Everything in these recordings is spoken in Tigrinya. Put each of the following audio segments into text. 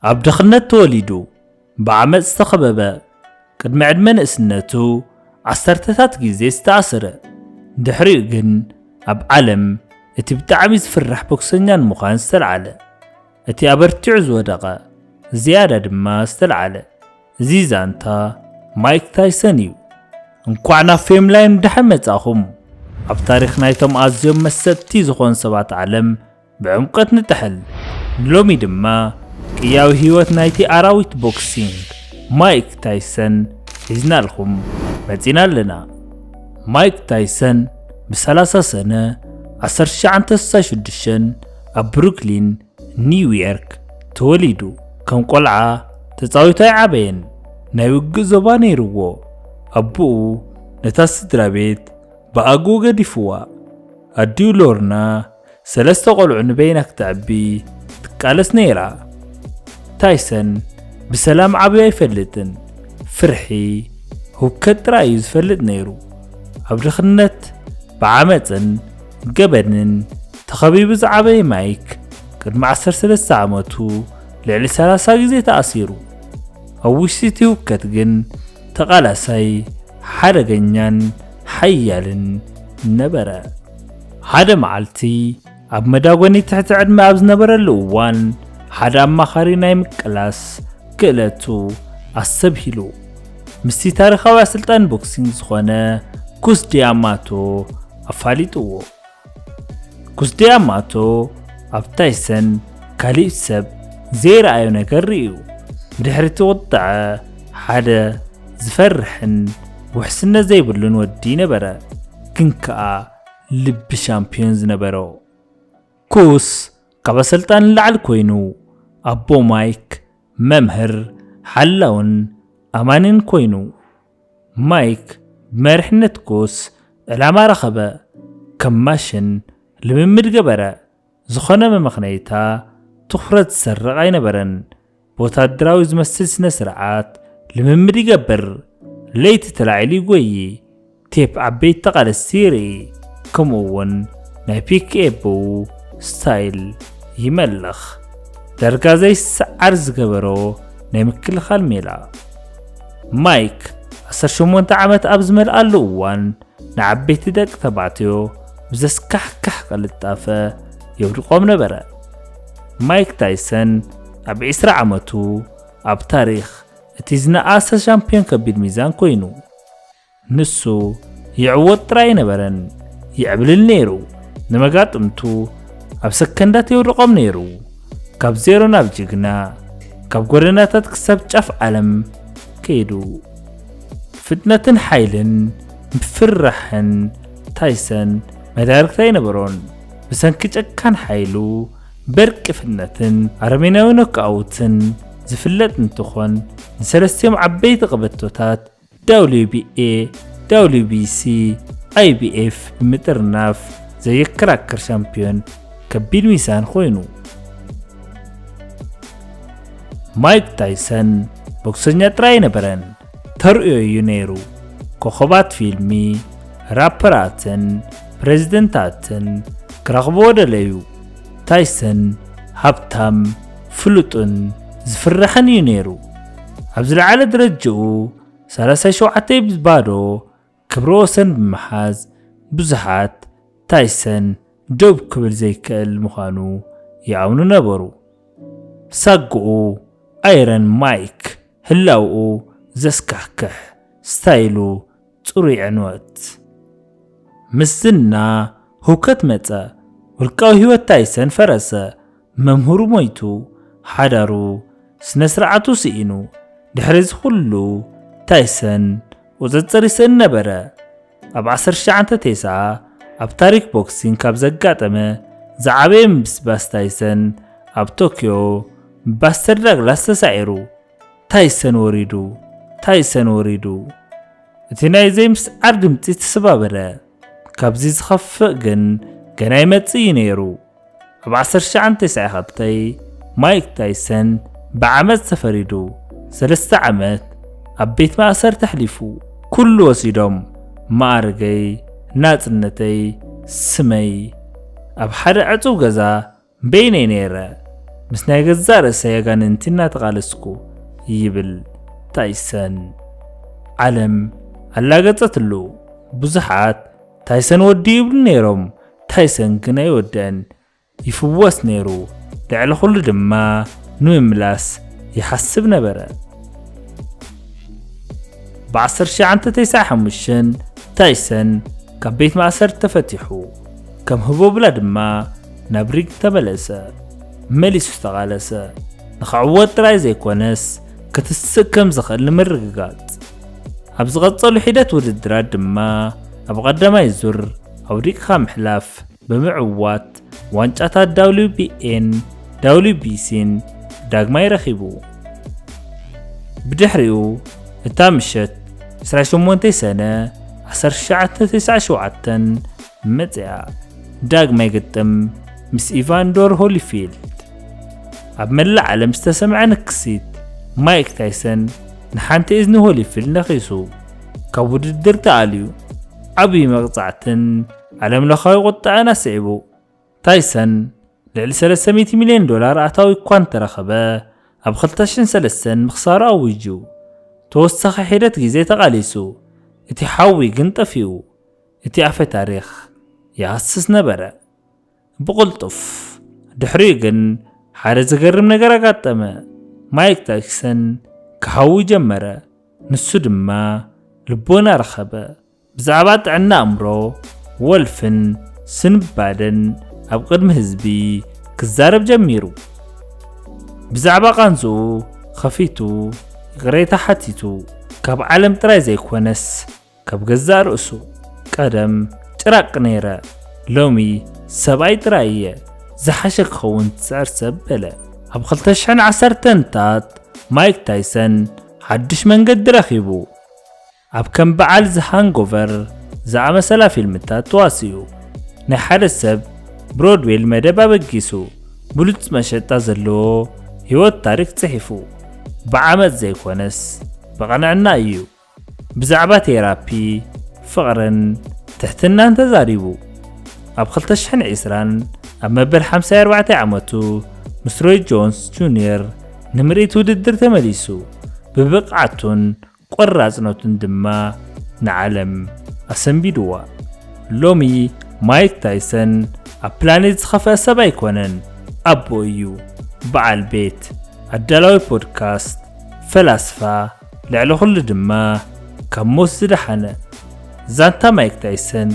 ኣብ ድኽነት ተወሊዱ፣ ብዓመጽ ዝተኸበበ፣ ቅድሚ ዕድመ ንእስነቱ ዓሰርተታት ግዜ ዝተኣስረ፣ ድሕሪኡ ግን ኣብ ዓለም እቲ ብጣዕሚ ዝፍራሕ ቦክሰኛ ንምዃን ዝተልዓለ፣ እቲ ኣበርቲዑ ዝወደቐ፣ ዝያዳ ድማ ዝተልዓለ፣ እዚ ዛንታ ማይክ ታይሰን እዩ። እንኳዕ ናብ ፌም ላይን ደሓን መጻኹም። ኣብ ታሪኽ ናይቶም ኣዝዮም መሰጥቲ ዝኾኑ ሰባት ዓለም ብዕምቆት ንጥሕል። ንሎሚ ድማ ቅያዊ ህይወት ናይቲ ኣራዊት ቦክሲንግ ማይክ ታይሰን ሒዝናልኩም መጺና ኣለና። ማይክ ታይሰን ብ30 ሰነ ዓሰርተ ትሽዓተ ስሳይ ሽዱሽተ ኣብ ብሩክሊን ኒውዮርክ ተወሊዱ። ከም ቆልዓ ተጻዊቱ ኣይዓበየን። ናይ ውግእ ዞባ ነይርዎ። ኣቦኡ ነታ ስድራ ቤት ብኣግኡ ገዲፍዋ። ኣዲኡ ሎርና ሰለስተ ቆልዑ ንበይና ክተዕቢ ትቃለስ ነይራ። ታይሰን ብሰላም ዓብዩ ኣይፈልጥን። ፍርሒ፣ ህውከት ጥራይ እዩ ዝፈልጥ ነይሩ። ኣብ ድኽነት፣ ብዓመጽን ገበንን ተኸቢቡ ዝዓበየ ማይክ፣ ቅድሚ ዓሰርተ ሰለስተ ዓመቱ ልዕሊ ሰላሳ ግዜ ተኣሲሩ። ኣብ ውሽጢ እቲ ህውከት ግን ተቓላሳይ፣ ሓደገኛን ሓያልን ነበረ። ሓደ መዓልቲ ኣብ መዳጎኒ ትሕቲ ዕድመ ኣብ ዝነበረሉ እዋን፣ ሓደ ኣማኻሪ ናይ ምቅላስ ክእለቱ ኣስተብሂሉ። ምስቲ ታሪኻዊ ኣሰልጣኒ ቦክሲንግ ዝኾነ ኩስ ዲያማቶ ኣፋሊጥዎ። ኩስ ዲያማቶ ኣብ ታይሰን ካሊእ ሰብ ዘይረኣዮ ነገር ርእዩ። ብድሕሪ እቲ ቁጥዐ ሓደ ዝፈርሕን ውሕስነት ዘይብሉን ወዲ ነበረ፣ ግን ከኣ ልቢ ሻምፒዮን ዝነበሮ። ኩስ ካብ ኣሰልጣኒ ንላዕሊ ኮይኑ፣ ኣቦ ማይክ፣ መምህር፣ ሓላውን ኣማንን ኮይኑ። ማይክ ብመሪሕነት ኩስ ዕላማ ረኸበ። ከም ማሽን ልምምድ ገበረ። ዝኾነ መመኽነይታ ትኹረት ዝሰርቕ ኣይነበረን። ብወታደራዊ ዝመስል ስነ ስርዓት ልምምድ ይገብር። ለይቲ ተላዒሉ ይጎዪ። ቴፕ ዓበይቲ ተቓለስቲ ይርኢ። ከምኡ እውን ናይ ፒክ ኤብኡ ስታይል ይመልኽ። ዳርጋ ዘይሰዓር ዝገበሮ ናይ ምክልኻል ሜላ። ማይክ ዓሰርተ ሸሞንተ ዓመት ኣብ ዝመልኣሉ እዋን ንዓበይቲ ደቂ ተባዕትዮ ብዘስካሕክሕ ቅልጣፈ የውድቖም ነበረ። ማይክ ታይሰን ኣብ ዕስራ ዓመቱ ኣብ ታሪኽ እቲ ዝነኣሰ ሻምፒዮን ከቢድ ሚዛን ኮይኑ። ንሱ ይዕወት ጥራይ ኣይነበረን፣ ይዕብልል ነይሩ። ንመጋጥምቱ ኣብ ሰከንዳት የውድቖም ነይሩ። ካብ ዜሮ ናብ ጅግና፣ ካብ ጎደናታት ክሳብ ጫፍ ዓለም ከይዱ። ፍጥነትን ሓይልን ምፍርራሕን ታይሰን መዳርግቲ ኣይነበሮን። ብሰንኪ ጨካን ሓይሉ፣ በርቂ ፍጥነትን ኣረሜናዊ ኖክኣውትን ዝፍለጥ እንትኾን፣ ንሰለስቲኦም ዓበይቲ ቀበቶታት ደብሊው ቢ ኤ፣ ደብሊው ቢ ሲ፣ ኣይ ቢ ኤፍ ብምጥርናፍ ዘየከራክር ሻምፒዮን ከቢድ ሚዛን ኮይኑ። ማይክ ታይሰን ቦክሰኛ ጥራይ ኣይነበረን፣ ተርእዮ እዩ ነይሩ። ኮኸባት ፊልሚ፣ ራፐራትን ፕሬዚደንታትን ክረኽብዎ ደለዩ። ታይሰን ሃብታም፣ ፍሉጥን ዝፍራሕን እዩ ነይሩ። ኣብ ዝለዓለ ደረጃኡ ሰላሳ ሸውዓተ ብባዶ ክብረ ወሰን ብምሓዝ፣ ብዙሓት ታይሰን ደው ክብል ዘይክእል ምዃኑ ይኣምኑ ነበሩ። ሳጉኡ ኣይረን ማይክ፣ ህላውኡ ዘስካሕክሕ፣ ስታይሉ ጽሩይ ዕንወት። ምስ ዝና ህውከት መጸ። ውልቃዊ ህይወት ታይሰን ፈረሰ። መምህሩ ሞይቱ፣ ሓዳሩ፣ ስነ ስርዓቱ ስኢኑ። ድሕሪ እዚ ኩሉ ታይሰን ቁጽጽር ይስእን ነበረ። ኣብ ዓሰርተ ትሽዓተ ቴስዓ ኣብ ታሪክ ቦክሲንግ ካብ ዘጋጠመ ዝዓበየ ምብስባስ ታይሰን ኣብ ቶክዮ ብባስተር ዳግላስ ተሳዒሩ። ታይሰን ወሪዱ፣ ታይሰን ወሪዱ። እቲ ናይ ዘይምስዓር ድምጺ ተሰባበረ። ካብዚ ዝኸፍእ ግን ገና ይመጽእ እዩ ነይሩ። ኣብ ዓሰርተ ትሽዓተ ተስዓን ክልተን ማይክ ታይሰን ብዓመጽ ተፈሪዱ፣ ሰለስተ ዓመት ኣብ ቤት ማእሰርቲ ኣሕሊፉ። ኩሉ ወሲዶም፣ ማዕርገይ፣ ናጽነተይ፣ ስመይ። ኣብ ሓደ ዕጹው ገዛ በይነይ ነይረ። ምስ ናይ ገዛእ ርእሰይ ኣጋንንቲ እናተቓለስኩ፣ ይብል ታይሰን። ዓለም ኣላገጸትሉ። ብዙሓት ታይሰን ወዲ ይብሉ ነይሮም፣ ታይሰን ግን ኣይወደአን። ይፍወስ ነይሩ፣ ልዕሊ ኩሉ ድማ ንምምላስ ይሓስብ ነበረ። ብ1995 ታይሰን ካብ ቤት ማእሰርቲ ተፈቲሑ፣ ከም ህቦብላ ድማ ናብ ሪንግ ተመለሰ። መሊሱ ተቓለሰ፣ ንኽዕወት ጥራይ ዘይኮነስ ክትስእ ከም ዝኽእል ንምርግጋጽ። ኣብ ዝቐጸሉ ሒደት ውድድራት ድማ ኣብ ቀዳማይ ዙር ኣውዲቕካ ምሕላፍ ብምዕዋት ዋንጫታት ዳብሊው ቢ ኤን ዳብሊው ቢ ሲን ዳግማይ ረኺቡ። ብድሕሪኡ እታ ምሸት 28 ሰነ 1997 መጽያ። ዳግማይ ግጥም ምስ ኢቫንዶር ሆሊፊልድ። ኣብ መላእ ዓለም ዝተሰምዐ ንክሲት፣ ማይክ ታይሰን ንሓንቲ እዝኒ ሆሊፊልድ ነኺሱ፣ ካብ ውድድር ተኣልዩ። ዓብዪ መቕጻዕትን ዓለምለኻዊ ቁጥዐን ኣስዒቡ። ታይሰን ልዕሊ 300 ሚልዮን ዶላር ኣታዊ እኳ እንተረኸበ፣ ኣብ 2003 ምኽሳሩ ኣዊጁ። ተወሳኺ ሒደት ግዜ ተቓሊሱ፣ እቲ ሓዊ ግን ጠፊኡ። እቲ ኣፈ ታሪኽ ይሃስስ ነበረ። ብቕልጡፍ ድሕሪኡ ግን ሓደ ዘገርም ነገር ኣጋጠመ። ማይክ ታይሰን ክሃዊ ጀመረ፣ ንሱ ድማ ልቦና ረኸበ። ብዛዕባ ጥዕና ኣእምሮ፣ ወልፍን ስንባደን ኣብ ቅድሚ ህዝቢ ክዛረብ ጀሚሩ። ብዛዕባ ቃንዝኡ ኸፊቱ ይቕሬታ ሓቲቱ። ካብ ዓለም ጥራይ ዘይኮነስ ካብ ገዛእ ርእሱ። ቀደም ጭራቅ ነይረ፣ ሎሚ ሰብኣይ ጥራይ እየ፣ ዝሓሸ ክኸውን ትጽዕር ሰብ በለ። ኣብ 2010ታት ማይክ ታይሰን ሓድሽ መንገዲ ረኺቡ። ኣብ ከም በዓል ዘ ሃንጎቨር ዝኣመሰላ ፊልምታት ተዋሲኡ። ናይ ሓደ ሰብ ብሮድዌል መደብ ኣበጊሱ ብሉጽ መሸጣ ዘለዎ ህይወት ታሪኽ ጽሒፉ። ብዓመጽ ዘይኮነስ ብቕንዕና እዩ። ብዛዕባ ቴራፒ፣ ፍቕርን ትሕትናን ተዛሪቡ። ኣብ 2020 ኣብ መበል 54 ዓመቱ ምስ ሮይ ጆንስ ጁንየር ንምርኢት ውድድር ተመሊሱ። ብብቕዓቱን ቆራጽነቱን ድማ ንዓለም ኣሰንቢድዋ። ሎሚ ማይክ ታይሰን ኣብ ፕላኔት ዝኸፍአ ሰብ ኣይኮነን። ኣቦ እዩ፣ በዓል ቤት፣ ኣዳላዊ ፖድካስት፣ ፈላስፋ፣ ልዕሊ ኩሉ ድማ ካብ ሞት ዝደሓነ። ዛንታ ማይክ ታይሰን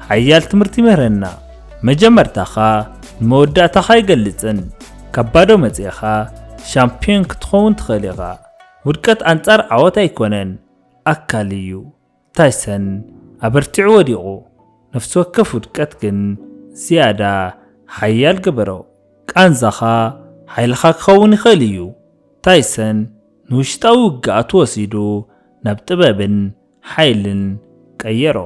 ሓያል ትምህርቲ ይምህረና። መጀመርታኻ ንመወዳእታኻ ኣይገልጽን። ካብ ባዶ መጺእኻ ሻምፒዮን ክትኸውን ትኽእል ኢኻ። ውድቀት ኣንጻር ዓወት ኣይኮነን፣ ኣካል እዩ። ታይሰን ኣበርቲዑ ወዲቑ። ነፍሲ ወከፍ ውድቀት ግን ዝያዳ ሓያል ገበሮ። ቃንዛኻ ሓይልኻ ክኸውን ይኽእል እዩ። ታይሰን ንውሽጣዊ ውግኣቱ ወሲዱ ናብ ጥበብን ሓይልን ቀየሮ።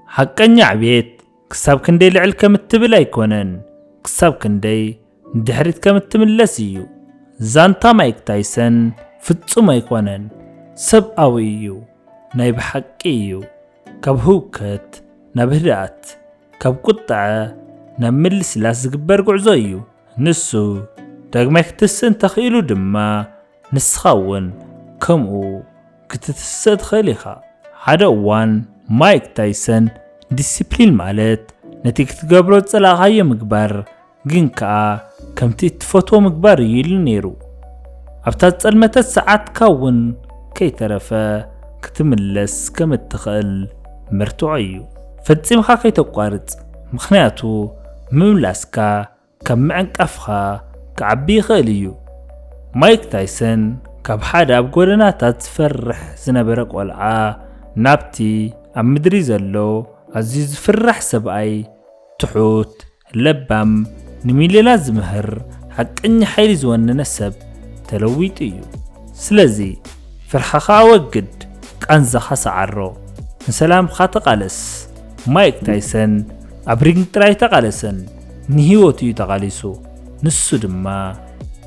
ሓቀኛ ዕብየት ክሳብ ክንደይ ልዕል ከም እትብል ኣይኮነን፣ ክሳብ ክንደይ ንድሕሪት ከም እትምለስ እዩ። ዛንታ ማይክ ታይሰን ፍጹም ኣይኮነን፣ ሰብኣዊ እዩ፣ ናይ ብሓቂ እዩ። ካብ ህውከት ናብ ህድኣት፣ ካብ ቁጥዐ ናብ ምልስላስ ዝግበር ጉዕዞ እዩ። ንሱ ዳግማይ ክትስእ እንተኽኢሉ ድማ፣ ንስኻ እውን ከምኡ ክትትስእ ትኽእል ኢኻ። ሓደ እዋን ማይክ ታይሰን፣ ዲሲፕሊን ማለት ነቲ ክትገብሮ ዝጸላእኻዮ ምግባር፣ ግን ከኣ ከምቲ እትፈትዎ ምግባር እዩ ኢሉ ነይሩ። ኣብታ ዝጸልመተት ሰዓትካ እውን ከይተረፈ ክትምለስ ከም እትኽእል መርትዖ እዩ። ፈጺምካ ከይተቋርጽ፣ ምኽንያቱ ምምላስካ ካብ ምዕንቃፍኻ ክዓቢ ይኽእል እዩ። ማይክ ታይሰን ካብ ሓደ ኣብ ጎደናታት ዝፈርሕ ዝነበረ ቆልዓ ናብቲ ኣብ ምድሪ ዘሎ ኣዝዩ ዝፍራሕ ሰብኣይ፣ ትሑት፣ ለባም፣ ንሚልዮናት ዝምህር፣ ሓቀኛ ሓይሊ ዝወነነ ሰብ ተለዊጡ እዩ። ስለዚ ፍርሕኻ ኣወግድ፣ ቃንዛኻ ሰዓሮ፣ ንሰላምካ ተቓለስ። ማይክ ታይሰን ኣብ ሪንግ ጥራይ ተቓለሰን፣ ንህይወቱ እዩ ተቓሊሱ፣ ንሱ ድማ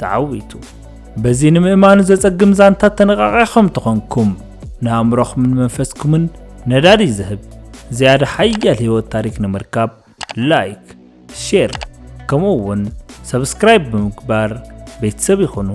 ተዓዊቱ። በዚ ንምእማኑ ዘጸግም ዛንታ ተነቓቒኹም ተኾንኩም፣ ንኣእምሮኹምን መንፈስኩምን ነዳዲ ዝህብ ዝያዳ ሓያል ህይወት ታሪኽ ንምርካብ፣ ላይክ፣ ሼር፣ ከምኡ እውን ሰብስክራይብ ብምግባር ቤተሰብ ይኹኑ።